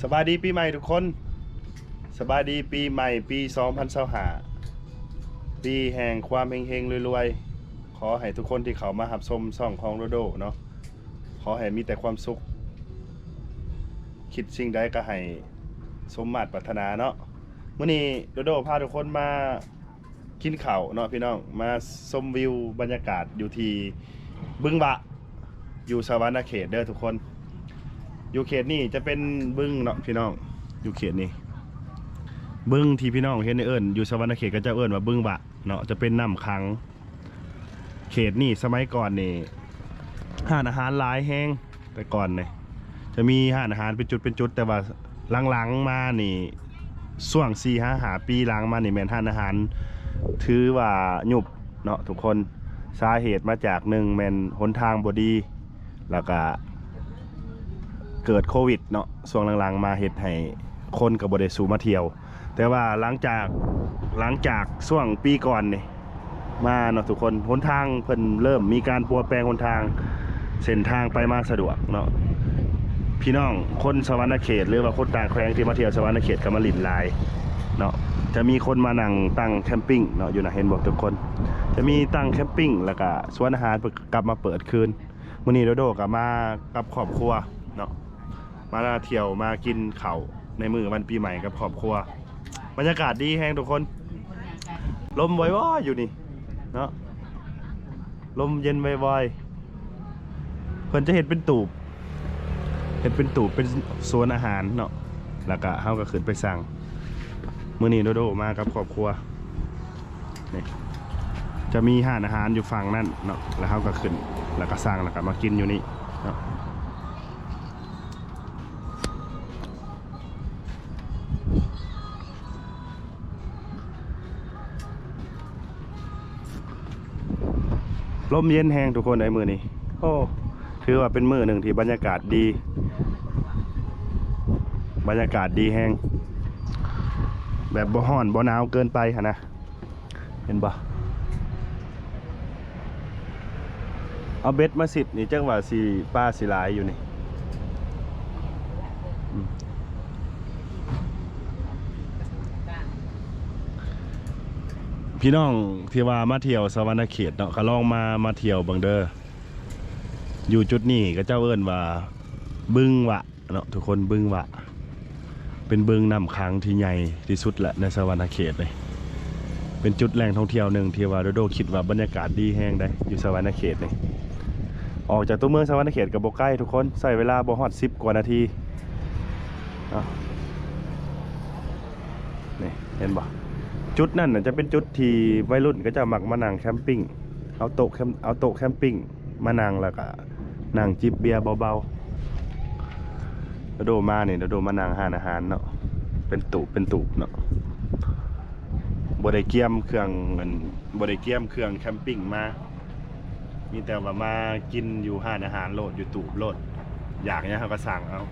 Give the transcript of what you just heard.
ສະບາຍດີປີໃໝ່ທຸກຄົນ ສະບາຍດີປີໃໝ່ປີສອງພັນຊາວຫ້າ ປີແຫ່ງຄວາມເຮັງໆລວຍໆ. ຂໍໃຫ້ທຸກຄົນທີ່ເຂົ້າມາຮັບຊົມຊ່ອງຂອງໂດໂດເນາະ ຂໍໃຫ້ມີແຕ່ຄວາມສຸກ ຄິດສິ່ງໃດກໍໃຫ້ສົມມາດປາດຖະໜາເນາະ. ມື້ນີ້ໂດໂດພາທຸກຄົນມາ ກິນເຂົ້າເນາະພີ່ນ້ອງ ມາຊົມວິວບັນຍາກາດຢູ່ທີ່ບຶງຫວະ ຢູ່ສະຫວັນນະເຂດເດີທຸກຄົນ. ຢູ່ເຂດນີ້ຈະເປັນບຶງເນາະພີ່ນ້ອງ ຢູ່ເຂດນີ້ ບຶງທີ່ພີ່ນ້ອງເຫັນເອີ້ນ ຢູ່ສະຫວັນນະເຂດເຂົາເຈົ້າເອີ້ນວ່າບຶງຫວະເນາະ ຈະເປັນນ້ຳຂັງ. ເຂດນີ້ສະໄໝກ່ອນນີ້ ຮ້ານອາຫານຫຼາຍແຮງ ແຕ່ກ່ອນນີ້ຈະມີຮ້ານອາຫານເປັນຈຸດເປັນຈຸດ ແຕ່ວ່າຫຼັງໆມານີ້ ຊ່ວງສີ່ຫາຫ້າປີຫຼັງມານີ້ແມ່ນຮ້ານອາຫານຖືວ່າຍຸບເນາະທຸກຄົນ. ສາເຫດມາຈາກ ໜຶ່ງ ແມ່ນຫົນທາງບໍ່ດີ ແລ້ວກະເກີດໂຄວິດເນາະ ຊ່ວງຫຼັງໆມາເຮັດໃຫ້ຄົນກໍບໍ່ໄດ້ສູ່ມາທ່ຽວ. ແຕ່ວ່າຫຼັງຈາກ ຫຼັງຈາກຊ່ວງປີກ່ອນນີ້ມາເນາະທຸກຄົນ ຫົນທາງເພິ່ນເລີ່ມມີການປົວແປງຫົນທາງ ເສັ້ນທາງໄປມາສະດວກເນາະ. ພີ່ນ້ອງຄົນສະຫວັນນະເຂດ ຫຼືວ່າຄົນຕ່າງແຂວງທີ່ມາທ່ຽວສະຫວັນນະເຂດກໍມາຫຼິ້ນຫຼາຍເນາະ. ຈະມີຄົນມານັ່ງຕັ້ງແຄມປິງເນາະ ຢູ່ນະ ເຫັນບໍ່ທຸກຄົນ ຈະມີຕັ້ງແຄມປິງ ແລ້ວກະສວນອາຫານເພິ່ນກັບມາເປີດຄືນ. ມື້ນີ້ໂດໂດກໍມາກັບຄອບຄົວເນາະ ມາທ່ຽວມາກິນເຂົ້າໃນມື້ວັນປີໃໝ່ກັບຄອບຄົວ. ບັນຍາກາດດີແຮງທຸກຄົນ ລົມວອຍໆຢູ່ນີ້ເນາະ ລົມເຢັນວອຍໆ. ເພິ່ນຈະເຮັດເປັນຕູບ ເຮັດເປັນຕູບເປັນສວນອາຫານເນາະ ແລ້ວກະເຮົາກໍຂຶ້ນໄປສັ່ງ. ມື້ນີ້ໂດໂດມາກັບຄອບຄົວ ນີ້ ຈະມີຮ້ານອາຫານຢູ່ຝັ່ງນັ້ນເນາະ ແລ້ວເຮົາກໍຂຶ້ນ ແລ້ວກໍສັ່ງ ແລ້ວກໍມາກິນຢູ່ນີ້ເນາະ. ລົມເຢັນແຮງທຸກຄົນເອີຍ ມື້ນີ້ ໂອ້ ຖືວ່າເປັນມື້ໜຶ່ງທີ່ບັນຍາກາດດີ ບັນຍາກາດດີແຮງ ແບບບໍ່ຮ້ອນບໍ່ໜາວເກີນໄປຫັ້ນນະ. ເຫັນບໍ່ ເອົາເບັດມາຊິດນີ້ ຈັກວ່າຊິ ປາຊິຫຼາຍຢູ່ນີ້. ອືມ ພີ່ນ້ອງທີ່ວ່າມາທ່ຽວສະຫວັນນະເຂດເນາະ ກໍລອງມາ ມາທ່ຽວເບິ່ງເດີ. ຢູ່ຈຸດນີ້ເຂົາເຈົ້າເອີ້ນວ່າບຶງຫວະ ເນາະທຸກຄົນ ບຶງຫວະ ເປັນບຶງນ້ຳຂັງທີ່ໃຫຍ່ທີ່ສຸດແຫຼະໃນສະຫວັນນະເຂດນີ້ ເປັນຈຸດແຫຼ່ງທ່ອງທ່ຽວໜຶ່ງທີ່ວ່າໂດໂດຄິດວ່າບັນຍາກາດດີແຮງໃດ໋ ຢູ່ສະຫວັນນະເຂດນີ້. ອອກຈາກຕົວເມືອງສະຫວັນນະເຂດກໍບໍ່ໄກທຸກຄົນ ໃຊ້ເວລາບໍ່ຮອດສິບກວ່ານາທີເນາະ. ນີ້ເຫັນບໍ່ ຈຸດນັ້ນນະຈະເປັນຈຸດທີ່ໄວລຸ້ນເຂົາເຈົ້າມັກມານັ່ງແຄມປິງ ເອົາໂຕະແຄມ ເອົາໂຕະແຄມປິງ ມານັ່ງແລ້ວກະນັ່ງຈິບເບຍເບົາໆ. ໂດໂດມານີ້ ໂດໂດມານັ່ງຮ້ານອາຫານເນາະ ເປັນຕູບເປັນຕູບເນາະ ບໍ່ໄດ້ກຽມເຄື່ອງ ອັນ ບໍ່ໄດ້ກຽມເຄື່ອງແຄມປິງມາ ມີແຕ່ວ່າມາກິນຢູ່ຮ້ານອາຫານໂລດ ຢູ່ຕູບໂລດ ຢາກຫຍັງເຮົາກໍສັ່ງເອົາ.